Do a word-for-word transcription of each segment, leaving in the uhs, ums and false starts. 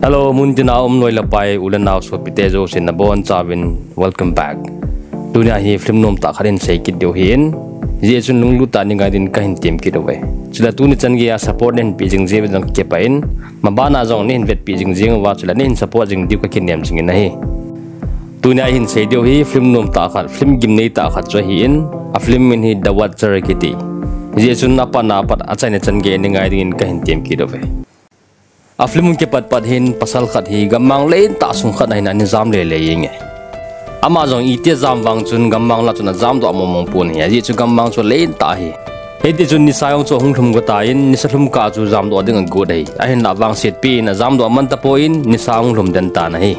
Hello, muntina um loi le pai, u le nao sopite jousen nabonchauvin welcome back. Tunia hi film nom tah khat hin sei kit diu ahin, hijeh chun lunglut tah in ngai dingin kahin tem kit uve. Chule tuni chan geiya support nahin pe jing jeh uvin jong kakipah in, mabana jong nahin vetpi jing jing uva, chule nahin support jing diu kakinem jingin ahi. Tunia ihin sei diu hi film nom tah khat, film gimnei tah khat chu ahin, a film min hi The Watcher kiti. Hijeh chun apat na apat achaina chan gei in ngai dingin kahin tem kit uve. A film hung kipat pat hin pasal khat hi gammang lentah sung khat a hin ana jam lele jenge. Ama jong iti jam vang chun gammang lah chun ajamdoh mong mong pon ahi, ajeh chu gammang chu lentah ahi. Hitichun nisa jong chu ahung lhum go tan, nisa lhum kah chu jamdoh ding agot ahi. Ahinlah vangsetpi in ajamdoh man tapon, nisa ahung lhum den tan ahi.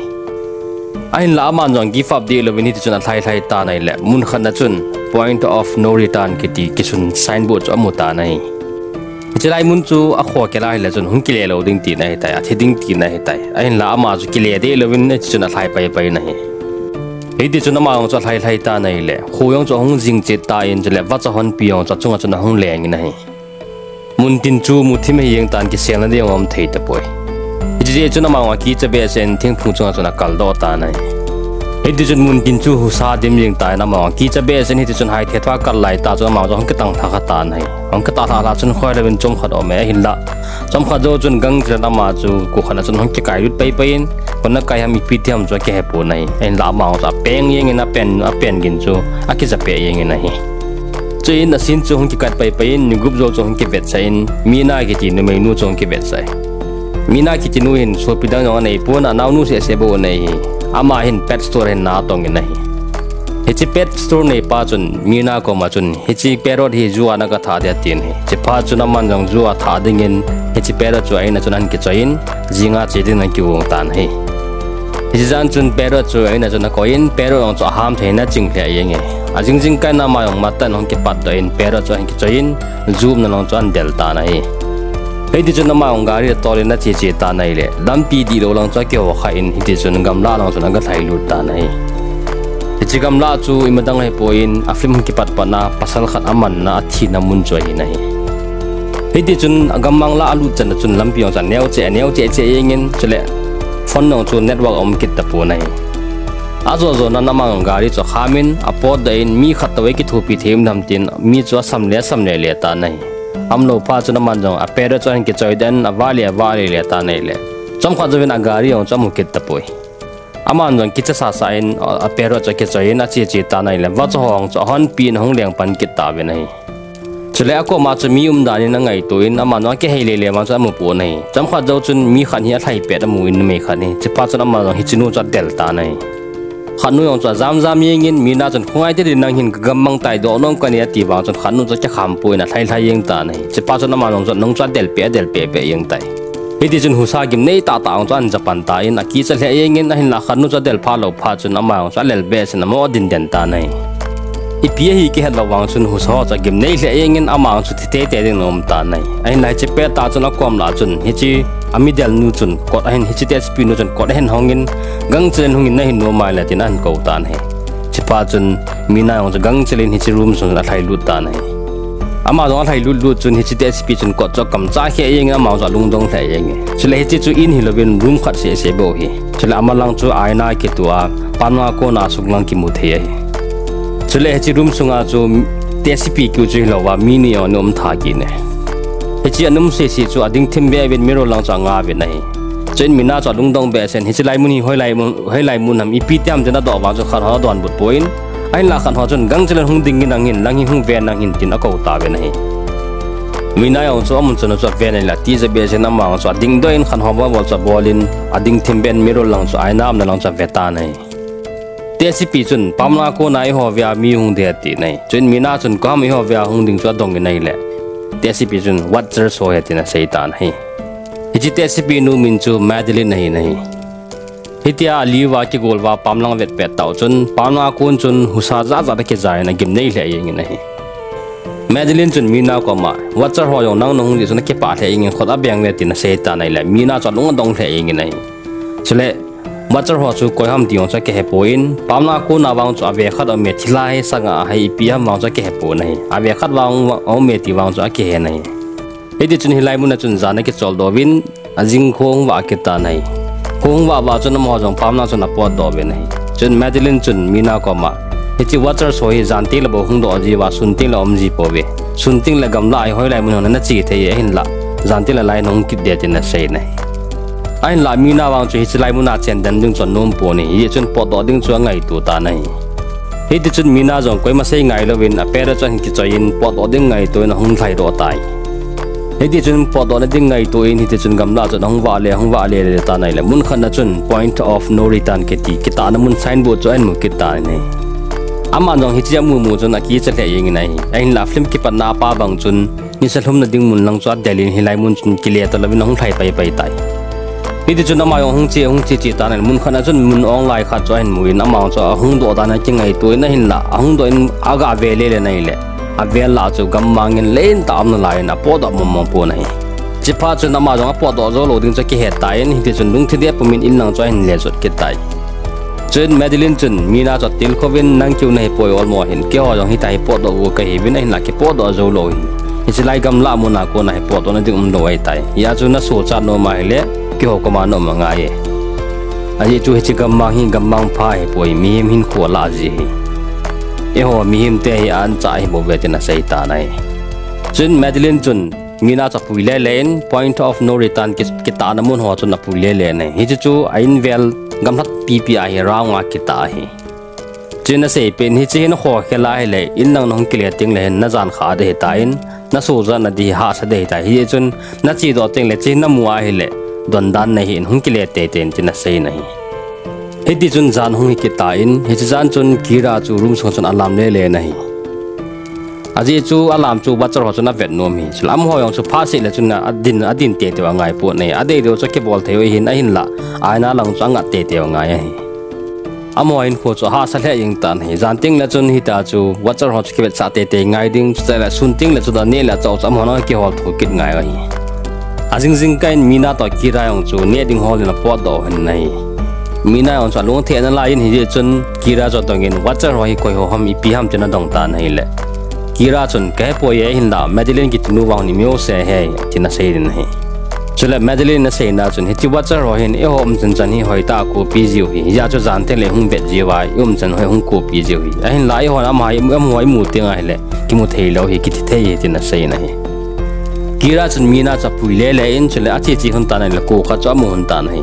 Ahinlah aman jong give up deh louvin hitichun alhai lhai tan ahile, mun khat na chun Point of No Return kiti kisun signboard chu amu tan ahi. Hiche lai mun chu akhoh kei a ahile chun hung kile lou ding tina ahitai, athi ding tina ahitai. Ahinlah ama chu kile deh louvin hitichun alhai pai pai in ahi. Hitichun ama jong chu alhai lhai tan ahile, kho jong chu ahung jing chet tan, chule vacha honpi jong chu achunga chun ahung leng in ahi. Muntin chu muthim ahi jeng tan, kiselna ding jong aum thei tapoi. Hijeh chun ama jong akicha behseh in thingphung chunga chun akaldoh tan ahi. Hitichun muntin chu husa dim jeng tan ama jong akicha behseh in hitichun haithe thua akal laitah chun ama jong hung kitang lhakha tan ahi. Hung kitang lhakha chun khoilouvin chomkhat aume, ahinlah chomkhat jou chun gangchel in ama chu kho khat na chun hung kikailut pai pai in, koi na kai ham ipi ti ham chu akihepon ahi. Ahinlah ama jong chu apeng jeng in apen, apen gin chu akija peh jeng in ahi. Chuin a scene chu hung kikat pai pai in, ni gup jou chu hung kivetsah in, Mina kiti numeinu chu hung kivetsah e. Mina kiti nu hin sopi dang jong aneipon, anaonu seh seh bou anei ahi. Ama hin pet store a hin na atong in ahi. Hiche pet store neipa chun Mina koma chun, hiche parrot hi zoo a naga thah ding atin ahi. Chuphat chun aman jong zoo a thah dingin hiche parrot chu a-in a chun ahin kichoi in, jinga che dingin ahin kigong tan ahi. Hiche jan chun parrot chu a-in a chun akoi in, parrot jong chu aham thei in aching lheh jenge. Ajing jing kai in ama jong matah in ahung kipatdoh in, parrot chu ahin kichoi in, zoo umna lang chu ahin del tan ahi. Hitichun ama jong gari atol in ache che tan ahile, lampi dihlou lang chu akiho kha in, hitichun gamlah lang chun aga lhailut tan ahi. Hiche gamlah chu imadang ahipoi, a film hung kipat pat na pasal khat amanna, athina mun chu ahi in ahi. Hitichun gammang lah alut chan a chun lampi jong chu aneo cheh, aneo cheh cheh jeng in, chule phone jong chu network aum kit tapon ahi. Ajo jo nan ama jong gari chu akham in, apotdoh in, mi khat toh eikithopi thei um dem tin, mi chu asam le asam le le tan ahi. Aumlou phat chun aman jong a parrot chu ahin kichoi den, avah le avah le le tan ahile, chomkhat jouvin a gari jong chu amu kit tapoi. Aman jong kicha sasa in a parrot chu akichoi in ache che tan ahile, vacha ho jong chu ahonpi in ahung leng pan kit tauvin ahi. Chule akoma chu mi umdan in angaito in, aman jong akihei le le vang chu amu pon ahi. Chomkhat jou chun mi khat hi alhai pet amu in, numei khat hi. Chuphat chun ama jong hichenu chu adel tan ahi. Khatnu jong chu ajam jam jeng in, Mina chun, khongai tei din nang hin kagammang tai, doh nom kanei ati vang chun khatnu chu akikham poi in alhai lhai jeng tan ahi. Chuphat chun ama jong chu nung chu adel peh, adel peh peh jeng tai. Hitichun husa gimnei tah tah jong chu ahin ja pan tan, akicha lheh jeng in, ahinlah khatnu chu adel phat lou phat chun ama jong chu alel behseh in amo adin den tan ahi. Ipi ahi kihet lou vang chun husa ho chu agimnei lheh jeng in ama jong chu thi tei tei ding aum tan ahi. Ahinlah hiche pet a chun akom lah chun hiche ami delnu chun kot ahin, hiche tehsepi nu chun kot ahin hong in, gangchel in hung in nahin nom ahile tin ahin kou tan ahi. Chuphat chun Mina jong chu gangchel in hiche room sung alhailut tan ahi. Ama jong alhailut lut chun hiche tehsepi chun kot chu akamcha kheh jeng in ama jong chu alungdong lheh jenge. Chule hiche chu in hilouvin room khat seh seh bou ahi. Chule amalang chu aina kiti a, pamlang a kona sunglang kimu thei ahi. Chule hiche room sunga chu tehsepi keu chu hilouva mi ni jong ana um tha kit in ahi. Hiche ana um seh seh chu ading thim be uvin mirror lang chu anga uvin ahi. Chuin Mina chu alungdong behseh in, hiche lai mun hi hoilai mun, hoilai mun ham, ipi ti ham tin adoh vang chun khat hon adonbut poi in, ahinlah khat ho chun, gangchel in hung ding in nang hin, lang hi hung ven nang hin tin akou tauvin ahi. Mina jong chu amun chun chu aven ahile, atija behseh in ama jong chu adingdoh in khat ho bol bol chu abol in, ading thim be in mirror lang chu aina umna lang chu ave tan ahi. Tehsepi chun, pamlang a kona eiho vea mi hung ding ahi atin ahi. Chuin Mina chun, koi ham eiho vea hung ding chu adong in ahile, tehsepi chun, Watcher ho ahi tin asei tan ahi. Hiche tehsepi nu min chu Madeline ahi in ahi. Hitia aliu va kigol uva pamlang avet pet tah u chun, pamlang a kon chun husa jat jat akija in agimnei lheh jeng in ahi. Madeline chun Mina koma, Watcher ho jong nang nahung jeh chun akipah lheh jeng in khut abeng uve tin asei tan ahile, Mina chu alung adong lheh jeng in ahi. Chule, Watcher ho chu koi ham ti jong chu akihe poi in, pamlang a kona vang chu ave khat aume, thilha hi, sanga hi, ipi ham vang chu akihe pon ahi. Ave khat vang aume ti vang chu akihe in ahi. Hitichun hilai mun a chun jan akicholdo uvin, ajing khong vah kit tan ahi. Kho hung vah vah chun amaho jong pamlang chun apotdoh uvin ahi. Chun Madeline chun Mina koma, hiche Watchers ho hi jan teng le bou hung doh jiuva, sun teng le um ji pouve. Sun teng le gamlah hi hoilai mun hung nache thei e, ahinlah jan teng le lai nahung kit ding tin asei in ahi. Ahinlah Mina vang chu hiche lai muna chen den ding chu anom pon ahi, hijeh chun potdoh ding chu angaito tan ahi. Hitichun Mina jong koima sei ngailouvin a pet a chun ahin kichoi in potdoh ding ngaito in ahung lhaidoh tai. Hitichun potdohna ding ngaito in hitichun gamlah chun ahung vah le, ahung vah le le tan ahile, mun khat na chun point of no return kiti, kitahna mun signboard chu ahin mu kit tan ahi. Aman jong hiche amu mu chun akicha lheh jeng in ahi. Ahinlah film kipatna a pa bang chun nisa lhumna ding mun lang chu adel in hilai mun chun kile talouvin ahung lhai pai pai tai. Hitichun ama jong ahung che, ahung che che tan ahile, mun khat na chun mun ong lai khat chu ahin mu in ama jong chu ahung doh dan akingaito in ahinlah, ahung doh in aga ve le le in ahile, avel lah chu gammang in len tah a um nalai in apotdoh mong mong pon ahi. Chuphat chun ama jong apotdoh jou lou ding chu akihet tan, hitichun lungthim deh pum in in lang chu ahin le jot kit tai. Chun Madeline chun Mina chu atilkhou vin, nang keu nahi poi olmo hin, keiho jong hitia hi potdoh u kahiuvin ahinlah kipotdoh jou lou hi. Hiche lai gamlah muna kona hi potdohna ding umlou ahitai. Hijeh chun nasochat nom ahile, keiho koma naum angai e. Ajeh chu hiche gammang hi gammang pha ahipoi, mihem hinkho alah ji ahi. Eiho mihem te hi ancha ahibouve tin asei tan ahi. Chun Madeline chun Mina chu apui le le in point of no return ki, kitahna mun ho chun apui le le in ahi. Hiche chu a invel gamlhat pipi a hi round a kitah ahi. Chun asei peh in hiche hi nakhokhel ahile, in lang nahung kile teng le hin najan kha ding ahitan, nasochat nading hi hahsa ding ahitai. Hijeh chun nachedoh teng le hiche hi namu ahile, dondan nahi in hung kile teitei in tin asei in ahi. Hitichun jan hung hi kit tan, hiche jan chun Kira chu room sunga chun alam le le in ahi. Ajeh chu alam chu Watcher ho chun avet nom ahi. Chule amaho jong chu phat seh le chun adin, adin teitei u angai pon ahi. Adei deu chu akibol thei u ahin, ahinlah aina lang chu angat teitei u angai ahi. Amaho hinkho chu ahahsa lheh jeng tan ahi. Jan teng le chun hitia chu Watcher ho chu kivetsah teitei ngai ding, chuteng le sun teng le chun aneh le achah u chu amaho nang kihol thou kit ngai u ahi. Ajing jingkah in Mina toh Kira jong chu neh ding hol in apotdoh u ahin ahi. Mina jong chu alungthim nalai in hijeh chun Kira chu adong in, Watcher ho hi koi ho ham, ipi ham tin adong tan ahile, Kira chun, kahepoi e, ahinlah Madeline kiti nu vang hi mi ho se ahi, tin asei in ahi. Chule Madeline in aseina chun, hiche Watcher ho hin eiho umchan chan hi hoitah a kopi jiu ahi, hijeh chun jan teng le hung vet jiuva, i umchan ho hi hung kopi jiu ahi. Ahinlah eihon amaho, amaho imu teng ahile kimu theilou ahi, kithi thei ahi, tin asei in ahi. Kira chun Mina chu apui le le in, chule ache che lhon tan ahile ko khat chu amu lhon tan ahi.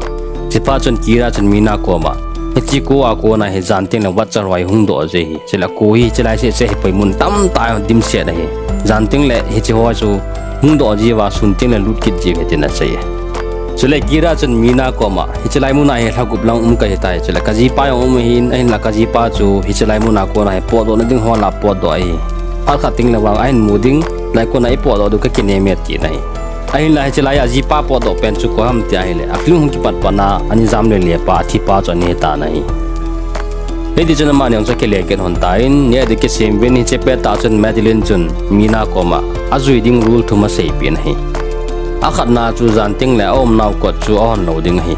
Chuphat chun Kira chun Mina koma, hiche ko a kona hi jan teng le Watcher ho hi hung doh ji ahi. Chule ko hi hiche lai seh seh ahipoi, mun tamtah a dimset ahi. Jan teng le hiche ho chu hung doh jiuva, sun teng le lut kit jiu ahi tin asei e. Chule Kira chun Mina koma, hiche lai muna hi lha gup lang um kahitai. Chule kajipa jong um ahin, ahinlah kajipa chu hiche lai muna kona hi potdohna ding hol a potdoh ahi. Phat khat teng le vang ahin mu ding, lai kona ipotdoh diu kakinem e, tin ahi. Ahinlah hiche lai a ajipa potdoh pen chu koi ham ti ahile, a film hung kipat pat na ani jam le le pa, athipa chu ahi tan ahi. Hitichun amani jong chu akile kit lhon tan, neh ding kisem uvin hiche pettah chun Madeline chun Mina koma ajui ding rule thum aseipeh in ahi. Akhatna chu jan teng le aumnau kot chu ahon lou ding ahi.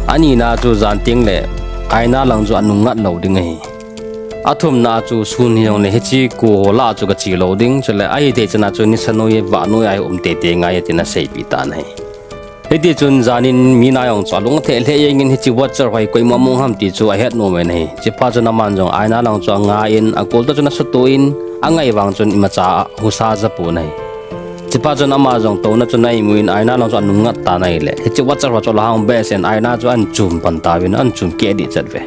Anina chu jan teng le aina lang chu anung ngat lou ding ahi. Athumna chu sun hijongle hiche ko ho lah chu gache lou ding, chule ahithei chan a chu nisa noi, vah noi a hi um teitei ngai e tin aseipeh tan ahi. Hitichun jan in Mina jong chu alungthim lheh jeng in hiche Watcher ho hi koima mong ham ti chu ahet nom in ahi. Chuphat chun aman jong aina lang chu anga in, akol toh chun asuto in, angai vang chun imacha husa aja pon ahi. Chuphat chun ama jong touna chun a-imu in aina lang chu anung ngat tan ahile, hiche Watcher ho chu alunghang behseh in aina chu ahin chum pan tauvin, ahin chum keh ding chet uve.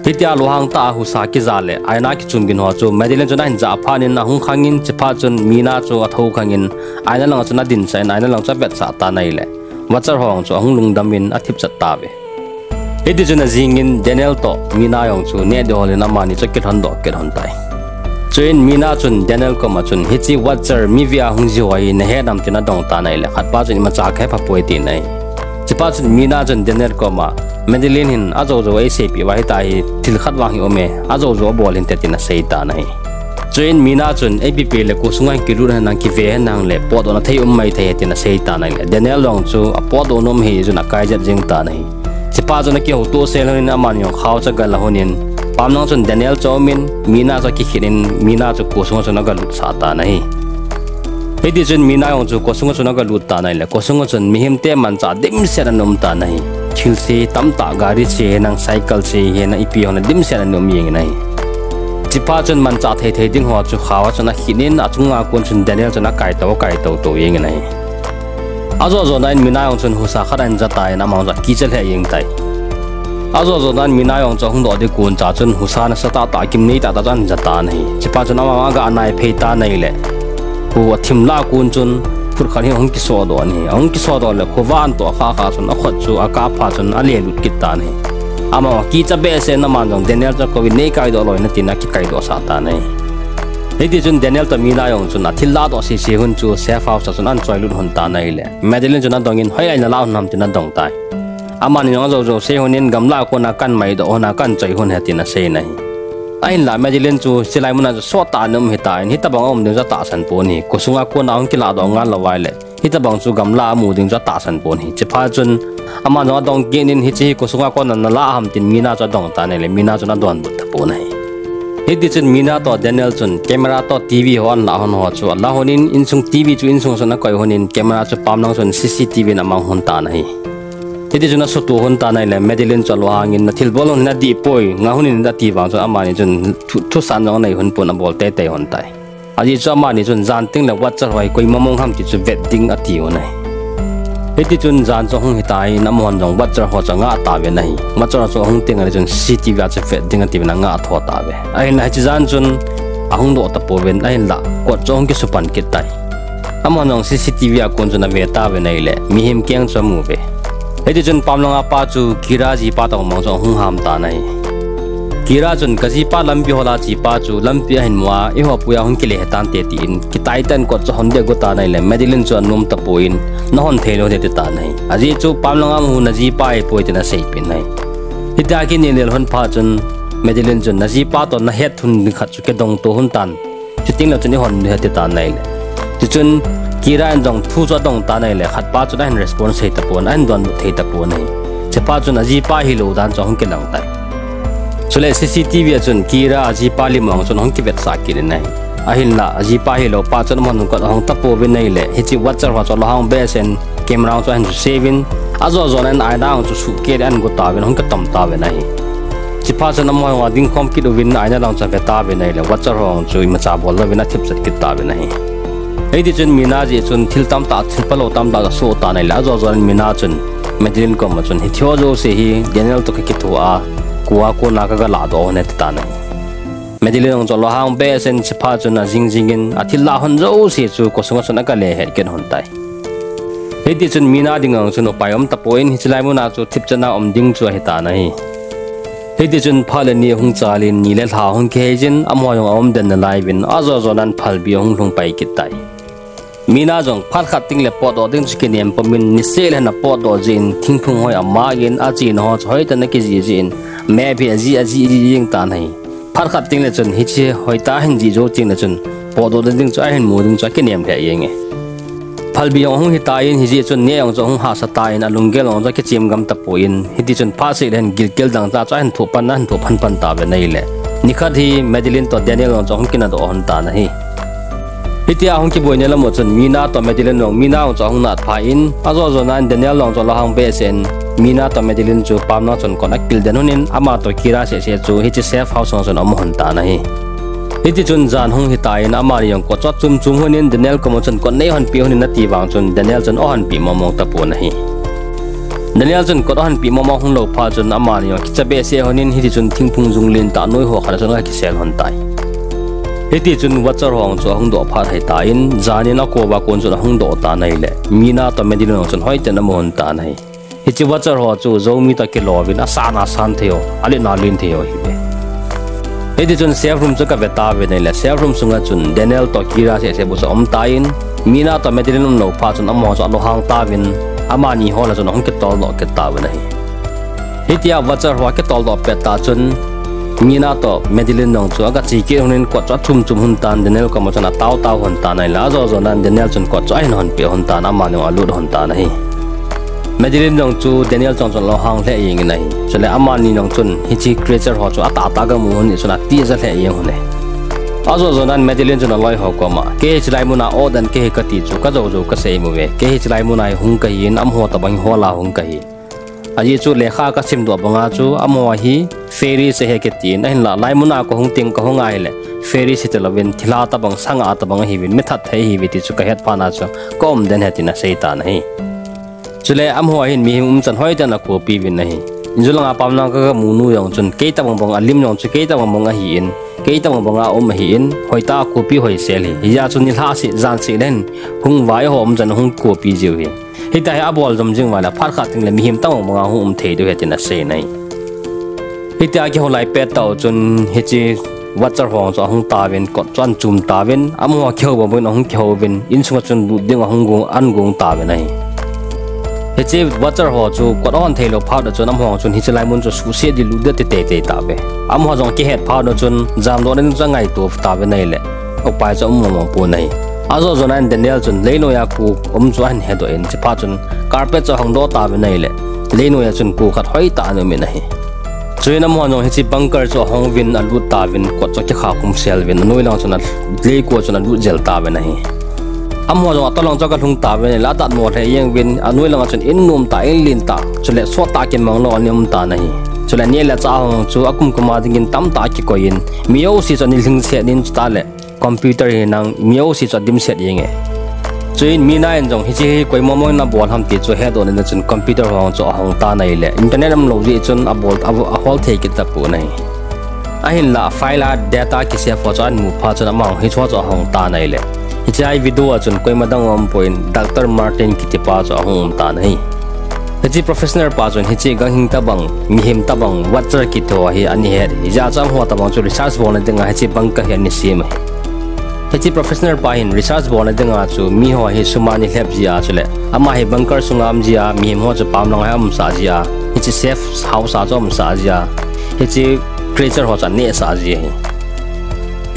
Hitia lunghang tah a husa kija le aina kichum gin ho chu Madeline chun ahin jah phat in ahung khang in, chuphat chun Mina chu athou khang in aina lang chun adinsah in aina lang chu avetsah tan ahile, Watcher ho chu ahung lungdam in athip chat tauve. Hitichun ajing in Daniel toh Mina jong chu neh ding hol in amani chu akilhon doh kit lhon tai. Chuin Mina chun Daniel koma chun, hiche Watcher mi vea hung ji ho hi nahet nam tin adong tan ahile, khatpa chun imacha kahe pha poi atin ahi. Chuphat chun Mina chun Daniel koma, Madeline hin ajou jou eiseipeh uva, hitia hi thil khat vang hi aume, ajou jou abol hinte tin asei tan ahi. Chuin Mina chun, eipi pi le ko sunga hin kilut hen lang, kive hen lang le potdohna thei um maithei tin asei tan ahile, Daniel jong chu apotdoh nom ahi chun akai jet jeng tan ahi. Chuphat chun akihouto sel lhon in amani jong khao chu agal lhon in, pamlang chun Daniel chu aumin, Mina chu akikhit in, Mina chu ko sunga chun agalut sah tan ahi. Hitichun Mina jong chu ko sunga chun agalut tan ahile, ko sunga chun mihemte manchah dimset ana um tan ahi. thil se tamtah, gari se henlang, cycle se henlang, ipi hon dimset ana um jeng in ahi. Chuphat chun manchah thei thei ding ho chu khao a chun akhin in, achunga kon chun Daniel chun akai to, akai to to jeng in ahi. Ajo jona in Mina jong chun husa khat ahin ja tan, ama jong akicha lheh jeng tai. Ajo jona in Mina jong chu ahung doh ding kon cha chun husa nasatah tah, akimnei tah tah chu ahin ja tan ahi. Chuphat chun ama aga nai phei tan ahile, kho athim lah kon chun phut khat hin ahung kisodoh in ahi. Ahung kisodoh le khovah ahin toh kha kha chun akhut chu akap phat chun alelut kit tan ahi. Ama akicha behseh in, aman jong Daniel chu akouvin, "Nei kaidoh lou in," atin akikai doh sah tan ahi. Hiti chun Daniel toh Mina jong chun athil lahdoh sese hun chu safe house a chun ahin choilut lhon tan ahile, Madeline chun adong in, "Hoilai nalah lhon ham?" tin adong tai. Amani jong ajou jou sei lhon in, "Gamla a kona kahin maidoh lhon a, kahin choi lhon ahi," tin asei in ahi. Ahinlah Madeline chu chulai muna chu sot tah in aum ahitan, hitobang aum ding chu atahsan pon ahi. Kho sunga kona ahung kilahdoh ngal lou ahile, hitobang chu gamla a amu ding chu atahsan pon ahi. Chuphat chun ama jong adong kit in, "Hiche hi kho sunga kona nalah ham?" tin Mina chu adong tan ahile, Mina chun adonbut tapon ahi. Hiti chun Mina toh Daniel chun camera toh TV ho ahin lah lhon ho chu alah lhon in, insung TV chu insung a chun akoi lhon in, camera chu pamlang chun CCTV in amang lhon tan ahi. Hiti chun asuhtoh lhon tan ahile, Madeline chu alunghang in, "Nathilbol lhon hi nadih poi, ngah lhon in," ati vang chun amani chun thu, thusan jong anei lhon pon, abol teitei lhon tai. Ajeh chu amani chun jan teng le watcher ho hi koima mong ham ti chu vet ding ati lhon ahi. Hiti chun jan chu ahung hitan, amahon jong watcher ho chu angah tauvin ahi. Watcher ho chu ahung teng le chun CCTV a chu vet ding atiuvin angah tho tauve. Ahinlah hiche jan chun ahung doh tapouvin, ahinlah kot chu ahung kisupan kit tai. Amahon jong CCTV a kon chun ave tauvin ahile, mihem keng chu amu uve. Hiti chun pamlanga pa chu Kira jipa toh mang chu ahung ham tan ahi. Kira chun, "Kajipa lampi hol a chepa chu lampi ahin mu a, eiho pui a hung kile hitante," tin kitai tah in kot chu ahon deh got tan ahile, Madeline chu anom tapon, "Nahon thei lou," ati tan ahi. Ajeh chu pamlanga mu najipa ahipoi tin aseipeh in ahi. Hitia kinel lhon phat chun Madeline chun, "Najipa toh nahet lhon ding khat chu kidong to lhon tan. Chuteng le chun eihon ding ahi," ati tan ahile. Chuchun Kira in jong thu chu adong tan ahile, khatpa chun ahin response thei tapon, ahin donbut thei tapon ahi. Chuphat chun ajipa hilou dan chu ahung kilang tai. Chule CCTV a chun Kira ajipa lim ahung chun ahung kivetsah kit in ahi. Ahinlah ajipa hilou pa chun amahon kot ahong tapouvin ahile, hiche watcher ho chu alunghang behseh in, camera chu ahin save in, ajo jona in aina chu suhkeh in ahin go tauvin, ahung kitom tauvin ahi. Chuphat chun amaho jong adingkhom kit uvin, aina lang chu ave tauvin ahile, watcher ho chu imacha bol louvin athip chet kit tauvin ahi. Hiti chun Mina jeh chun thil tamtah, thil phalou tamtah asoh tan ahile, ajo jona in Mina chun Madeline koma chun, "Hiche ho jouse hi Daniel toh kakitho a, kho a kona kaga lahdoh lhon ahi," ati tan ahi. Madeline jong chu alunghang behseh in, chuphat chun ajing jing in, athil lah lhon jouse chu kho sunga chun aga le het kit lhon tai. Hiti chun Mina dinga chun upai um tapon, hiche lai muna chu thipchet a um ding chu ahitan ahi. Hiti chun phat le ni ahung chal in, ni le lha ahung kihei jin, amaho jong aum den nalai uvin, ajo jona in phalbi ahung lhung pai kit tai. Mina jong phat khat teng le potdoh ding chu kinem pum in, niseh le ana potdoh jin, thingphung hoi aman, achena ho chu hoitah in akijih jin, meh phi ajih, ajih, ajih jing tan ahi. Phat khat teng le chun hiche hoitah a ahin jih jou teng le chun potdoh ding chu ahin mu ding chu akinem lheh jenge. Phalbi jong ahung hitan, hijeh chun neh jong chu ahung hahsa tan, alunggel jong chu akichem gam tapon, hiti chun phat seh le hin gilkel dangchah chu ahin thoh pan, ahin thoh pan pan tauvin ahile, nikhat hi Madeline toh Daniel jong chu ahung kinadoh lhon tan ahi. Hitia ahung kiboina lam u chun Mina toh Madeline jong, Mina jong chu ahung nat phat in, ajo jona in Daniel jong chu alunghang behseh in, Mina toh Madeline chu pamlang chun kot akil den lhon in, ama toh Kira seh seh chu hiche safe house sunga chun aum lhon tan ahi. Hiti chun jan ahung hitan, amani jong kot chu achum chum lhon in, Daniel koma chun kot neihon peh lhon in ati vang chun Daniel chun ahon peh mong mong tapon ahi. Daniel chun kot ahon peh mong mong lhon lou phat chun amani jong kicha behseh lhon in, hiti chun thingphung jung lentah noi ho khat a chun akisel lhon tai. Hiti chun watcher ho chu ahung doh phat ahitan, jan in akouva kon chun ahung doh tan ahile, Mina toh Madeline jong chun hoitah in amu lhon tan ahi. Hiche watcher ho chu Zomi toh kilou vin, asan a san thei ho, alen a len thei ho ahiuve. Hiti chun safe room chu aga ve tauvin ahile, safe room sunga chun Daniel toh Kira seh seh bou chu aum tan, Mina toh Madeline umlou phat chun amaho chu alunghang tauvin, amani ho lah a chun ahung kitoldoh kit tauvin ahi. Hitia watcher ho akitoldoh pet tah chun, Mina toh Madeline jong chu aga che kit lhon in kot chu achum chum lhon tan, Daniel koma chun atao tao lhon tan ahile, ajo jona in Daniel chun kot chu ahin hon peh lhon tan, amani jong alut lhon tan ahi. Madeline jong chu Daniel chunga chun alunghang lheh jeng in ahi. Chule amani jong chun hiche creature ho chu atah tah aga mu lhon jeh chun atija lheh jeng lhon e. Ajo jona in Madeline chun aloi ho koma, "Kei hiche lai muna aw dan kei hi kati chu kajou jou kasei mu ve. Kei hiche lai muna hi hung kahin, amaho tobang hi hol a hung kahi. Ajeh chu lekha kasimdoh banga chu amaho hi fairies ahi kitin, ahinla laimun a kahung teng kahung a ahile fairies hita louvin thilha tabang, sanga tabang ahiuvin, mithat thei ahiuve ti chu kahet phat a chu kaumden ahi tin aseitan ahi. Chule amaho hin mihem umchan hoitah in akopi uvin ahi. Injulanga pamlanga kaga munu jong chun kei tobang bang, alim jong chu kei tobang bang ahin, kei tobang banga um ahin, hoitah a kopi hoisel ahi. Hijeh chun nilhah seh, jan seh le hin hung vai ho umchan hung kopi jiu ahi. Hitia hi abol jom jing uva le phat khat tengle mihem tobang banga hung um thei diu ahi tin asei nai. Hitia kihou lai pettah u chun hiche Watcher ho chu ahung tauvin, kot chu ahin chum tauvin, amaho kihou bang bangin ahung kihouvin, insunga chun lut ding ahung gong, ahin gong tauvin ahi. Hiche Watcher ho chu kot ahon theilou phat u chun amaho chun hiche laimun chu suhset ding, lut ding ati teitei tauve. Amaho jong akihet phat u chun jamdohna ding chu angaito tauvin ahile upai chu aum mong mong pon ahi. Ajo jona in Daniel chun leinoiya ku um chu ahin hedoh in, chuphat chun carpet chu ahongdoh tauvin ahile leinoiya chun ku khat hoitah in aum in ahi. Chuin amaho jong hiche bunker chu ahong uvin alut tauvin, kot chu akikha khum sel uvin, anoi lang chun a, leiko chun alut jel tauvin ahi. Amaho jong atol lang chu agalhung tauvin ahile adatmo lheh jeng uvin, anoi langa chun in nomtah, in lentah, chule sottah kimang lou ana um tan ahi. Chule neh le chah ho chu akum kuma dingin tamtah akikoi in, mi jouse chu ana lhingset in, chutah le computer hi nang mi jouse chu adimset jenge. Chuin mi nai in jong hiche hi koi mong mong in abol ham ti chu hedoh na ding chun computer ho chu ahong tan ahile internet umlou jeh chun abol, a, ahol thei kit tapon ahi. Ahinla file a data kisave ho chu ahin mu phat chun amaho hiche ho chu ahong tan ahile hiche a video a chun koima dang aumpoi, Doctor Martin kiti pa chu ahung um tan ahi. Hiche professional pa chun hiche ganghing tobang, mihem tobang, Watcher kiti ho hi ana het, hijeh chun amaho tobang chu research bolna dinga hiche bunker hi ana sem ahi. Hiche professional pa hin research bolna dinga chu miho hi sum a ana lhep jeh a chule ama hi bunker sunga um jeh a, mihem ho chu pamlanga umsah jeh a, hiche safe house a chu umsah jeh a, hiche creature ho chu anehsah ji ahi.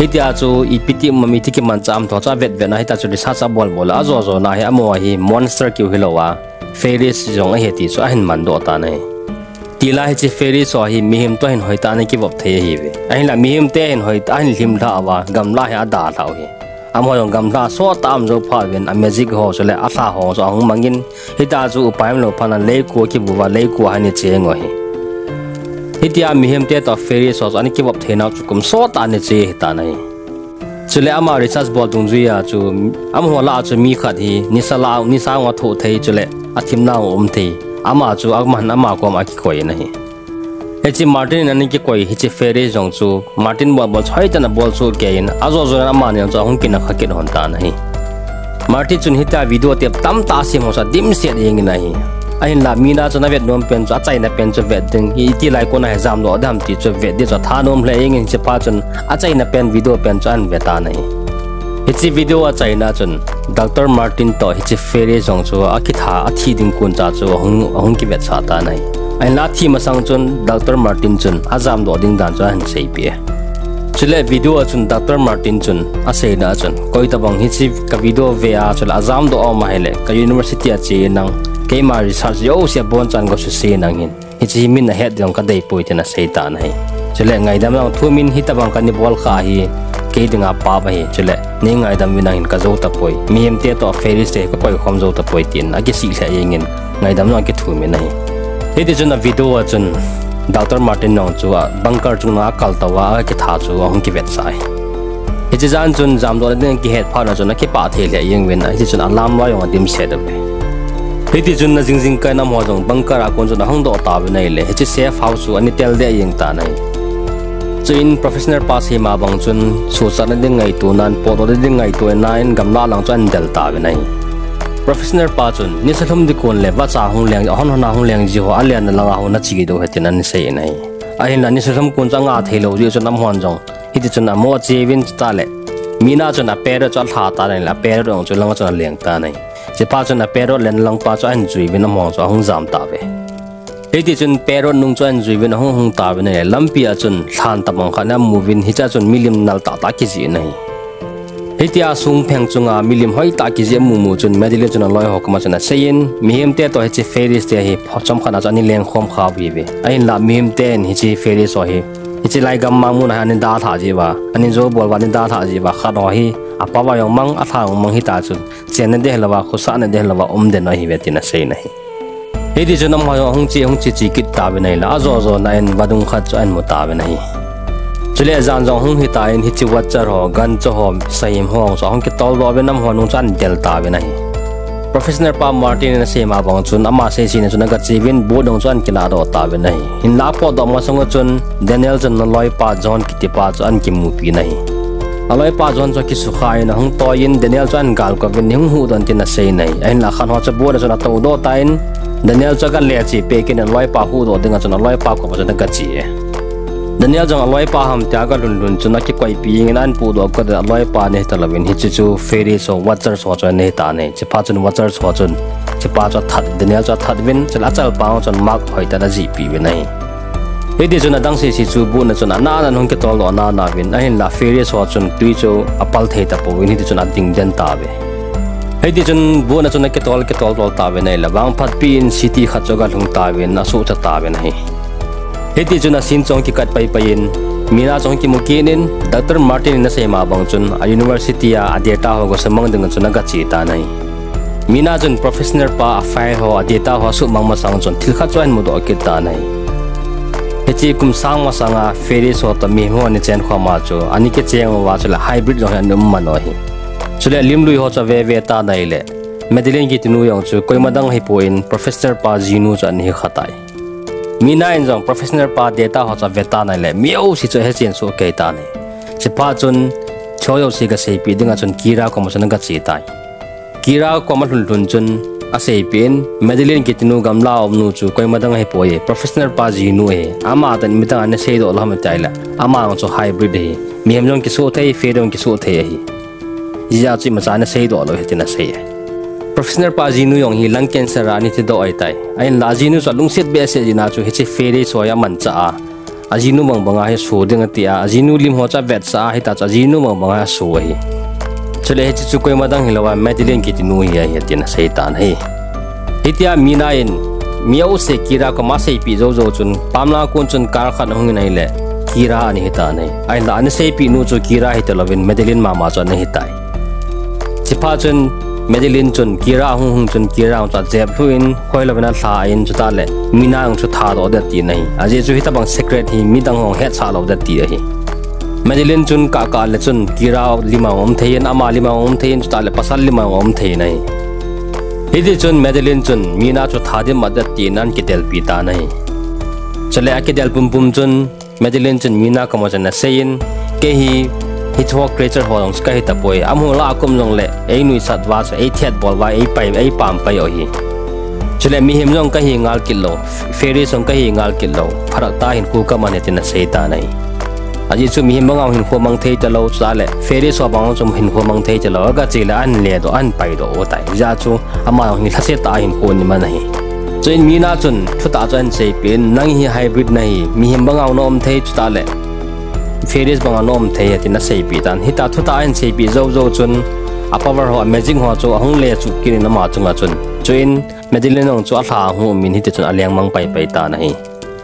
Hitia chu ipi ti um ham, iti kimanchah ham ti chu avetvet na, hitia chu research abol bol a ajo jona hi amaho hi monster kiu hilou a, fairies jong ahi ti chu ahin mandoh tan ahi. Tila hiche fairies ho hi mihem toh hin hoitah in ana kivop thei ahiuve. Ahinla mihemte hin hoitah in ahin lhimlhah uva, gamlah hi adalhah u ahi. Amaho jong gamlah sottah a um jou phat uvin a magic ho chule alha ho chu ahung mangin, hitia chu upai umlou phat in leiko akibu uva, leiko a ana cheng u ahi. Hitia mihemte toh fairies ho chu ana kivop theinau chu kum sottah ana che ahitan ahi. Chule ama research bol dungjuia chu amaho lah a chu mi khat hi nisa lah, nisa jong athoh thei chule athimna jong um thei, ama chu aman ama koma akikoi in ahi. Hiche Martin in ana kikoi hiche fairies jong chu Martin bol bol chu hoitah in abol soh kei in, ajo jona amani jong chu ahung kina kha kit lhon tan ahi. Martin chun hitia video tape tamtah asem ho chu adimset jeng in ahi. Ahinla mi nai chun avet nom pen chu, achaina pen chu vet ding, iti lai kona hi jamdoh ding ham ti chu vet ding chu athanom lheh jeng in, hiche pa chun achaina pen, video pen chu ahin ve tan ahi. Hiche video achaina chun Doctor Martin toh hiche fairies jong chu akitha, athi ding kon cha chu ahung, ahung kivetsah tan ahi. Ahinla athi masang chun Doctor Martin chun ajamdoh ding dan chu ahin seipeh e. Chule video a chun Doctor Martin chun aseina a chun, koi tobang hiche ka video ve a chule ajamdoh aum ahile ka university a che inlang, keima research jouse abonchan gasuse inlang hin, hiche hi min ahet ding jong kadeipoi tin aseitan ahi. Chule ngaidam lang thumin, hitobang kana bol kha hi kei dinga pap ahi, chule nei ngaidam uvin lang hin, kajou tapoi. Mihemte toh fairies te kakoikhom jou tapoi tin akisih lheh jengin, ngaidam jong akithumin ahi. Hitichun a video a chun Doctor Martin jong chu a bunker chunga akal touva akitha chu ahung kivetsah e. Hiche jan chun jamdohna ding kihet phat na chun akipah thei lheh jeng uvin, hitichun alam loi jong adimset uve. Hitichun na jingjing kah in amaho jong bunker a kon chun ahungdoh tauvin ahile, hiche safe house chu ana tel deh jeng tan ahi. Chuin professional pa seima bang chun suhchatna ding ngaito nan, potdohna ding ngaito nan, gamlah lang chu ahin del tauvin ahi. Professional pa chun nisa lhum ding kon le vacha hung leng, ahon hon a hung leng ji ho alenna langa hung na che diu ahi tin ana seiyin ahi. Ahinla nisa lhum kon chu anga theilou jeh chun amahon jong hitichun amo acheuvin, chutah le mi nai chun a parrot chu alha tan ahile, a parrot jong chu langa chun aleng tan ahi. Chuphat chun a parrot lenna lang pa chu ahin juiuvin, amahon chu ahung jam tauve. Hitichun parrot nung chu ahin juiuvin ahung hung tauvin ahile, lampi a chun lhan tobang khat ana mu uvin, hichea chun milim nal tahtah kijih in ahi. Hitia songpheng chunga milim hoitah kijih amu mu chun Madeline chun aloiho koma chun aseiyin, mihemte toh hiche fairies te hi chomkhat a chu ana lengkhom khauve. Ahinla mihemten hiche fairies ho hi hiche lai gammang muna hi ana dalhah jeh uva, ana jou bol uva ana dalhah jeh uva, khat ho hi apao a jong mang, alha jong mang, hitia chu chenna ding hilouva, khosahna ding hilouva umden u ahiuve tin aseiyin ahi. Hiti chun amaho jong ahung che, ahung che che kit tauvin ahile, ajo jona in vadung khat chu ahin mu tauvin ahi. Chule jan jong ahung hitan hiche Watcher ho, Guncho ho, Sahem ho chu ahung kitol doh uvin amaho nung chu ahin del tauvin ahi. Professor pa Martin in asei ma bang chun ama seisei na chun agache uvin boat nung chu ahin kilah doh tauvin ahi. Hinla apot doh masang u chun Daniel chun aloipa John kitipa chu ahin kimupi in ahi. Aloipa John chu akisukha in ahung toi in Daniel chu ahin galkou vin, nei hung huhdoh in tin asei in ahi. Ahinla khat ho chu boat a chun atou doh tan Daniel chu agale che peh kit in aloipa huhdoh dinga chun aloipa koma chun agache e. Daniel jong aloipa ham tia agalhun lhun chun akikoipi jeng in ahin pudoh kit in aloipa ana hita louvin hiche chu Ferris ho, Watcher ho chu ana hitan ahi. Chuphat chun Watcher ho chun chupa chu athat, Daniel chu athat uvin, chule achalpa ho chun Mark hoitah in ajihpeh uvin ahi. Hiti chun adang sese chu boat a chun ana ana hung kitol doh nana uvin, ahinla Ferris ho chun tui chu apal thei tapouvin hiti chun ading den tauve. Hiti chun boat a chun akitol, kitol tol tauvin ahile vangphatpi in city khat chu agalhung tauvin asuhcha tauvin ahi. Hiti chun a scene chu ahung kikat paipai in, Mina chu ahung kimu kit in, Doctor Martin in asei ma bang chun a university a a data ho gasemang dinga chun agache tan ahi. Mina chun professor pa a file ho, a data ho asuhmang masang chun thil khat chu ahin mudoh kit tan ahi. Hiche kum sang masanga Ferris ho toh mihem ho ana chen khoma chu ana kicheng uva chule hybrid jong hi ana um man u ahi. Chule limlui ho chu ave ve tan ahile, Madeline kitinu jong chu koima dang ahipoi, professor pa jinu chu ana hikha tai. Mina in jong professor pa data ho chu ave tan ahile, mi jouse chu ahechen soh kei tan ahi. Chuphat chun, thu jouse gaseipeh dinga chun Kira koma chun agache tai. Kira koma alhun lhun chun aseipeh in, Madeline kitinu gamla a umnu chu koima dang ahipoi, professor pa jinu ahi. Ama tah in midang ana seidoh lou ham ati ahile, ama jong chu hybrid ahi. Mihem jong kisoh thei, fairy jong kisoh thei ahi. Hijeh chun imacha ana seidoh lou ahi tin asei e. Professor pa jinu jong hi lung cancer a ana thidoh ahitai. Ahinla ajinu chu alungset behseh jeh a chu hiche Ferris ho hi amanchah a, ajinu bang banga hi aso ding ati a, ajinu lim ho chu avetsah a, hita chu ajinu bang banga hi aso ahi. Chule hiche chu koima dang hilouva Madeline kitinu hi ahi tin asei tan ahi. Hitia Mina in mi jouse Kira koma aseipeh jou jou chun, pamlang kon chun car khat ahung in ahile, Kira ana hitan ahi. Ahinla ana seipeh nu chu Kira hita louvin Madeline mama chu ana hitai. Chuphat chun Madeline chun Kira ahung hung chun Kira jong chu ajep lhu in, khoilouvin alha in, chutah le Mina jong chu thadoh ding ati in ahi. Ajeh chu hitobang secret hi midang hon hetsah lou ding ati ahi. Madeline chun kah kah le chun Kira lim a um thei in, ama lim a um thei in, chutah le pasal lim a um thei in ahi. Hiti chun Madeline chun Mina chu tha ding mat ding ati in ana kidelpi tan ahi. Chule akidel pumpum chun Madeline chun Mina koma chun asei in, kei hi hiche ho creature ho jong chu kahi tapoi. Amaho lah a kaum jongle einuisat uva chu eithet bol uva eipai, eipam pai u ahi. Chule mihem jong kahi ngal kit lou, fairy jong kahi ngal kit lou, phatah tah a hinkho kaman e tin asei tan ahi. Ajeh chu mihem banga hinkho mang thei talou, chutah le fairy ho banga chu hinkho mang thei talou, agache le ahin ledoh, ahin paidoh u tai. Hijeh chun ama jong hi lhasetah a hinkho ana man ahi. Chuin Mina chun thutah chu ahin seipeh in, nang hi hybrid nahi, mihem banga na um thei, chutah le fairies banga na um thei atin aseipeh tan. Hita thutah ahin seipeh jou jou chun a power ho, a magic ho chu ahung lechuh kit in ama chunga chun. Chuin Madeline jong chu alha ahung um in hiti chun alengmang paipai tan ahi.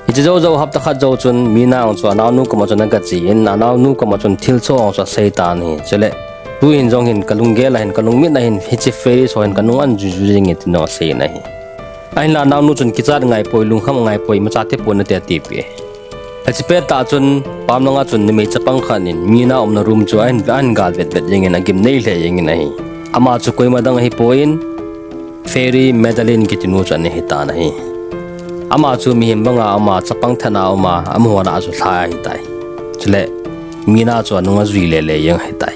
Hiche jou jou hapta khat jou chun Mina jong chu anaonu koma chun agache in, anaonu koma chun thilsoh jong chu asei tan ahi. Chule tuhin jong hin kalunggel a hin, kalungmit a hin hiche fairies ho hin kanung ahin juijui jenge tin jong asei in ahi. Ahinla anaonu chun kichat ngaipoi, lungkham ngaipoi, imacha thipon nate atipeh e. Hiche pettah chun pamlanga chun numei chapang khat in Mina umna room chu ahin, ahin gal vetvet jengin, agimnei lheh jengin ahi. Ama chu koima dang ahipoi, fairy Madeline kitinu chu ana hitan ahi. Ama chu mihem banga uma, chapang thena uma, amaho lah a chu lha ahitai. Chule Mina chu anung ajui lele jeng ahitai.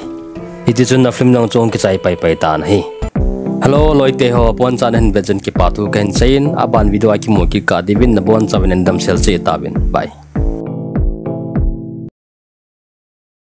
Hiti chun a film jong chu hung kichai paipai tan ahi. Hello loite ho, abonchan nahin vet jeh un kipa thu kahin seiyin, aban video a kimu kit kah diuvin nabonchauvin nadamsel cheh tauvin. Bye.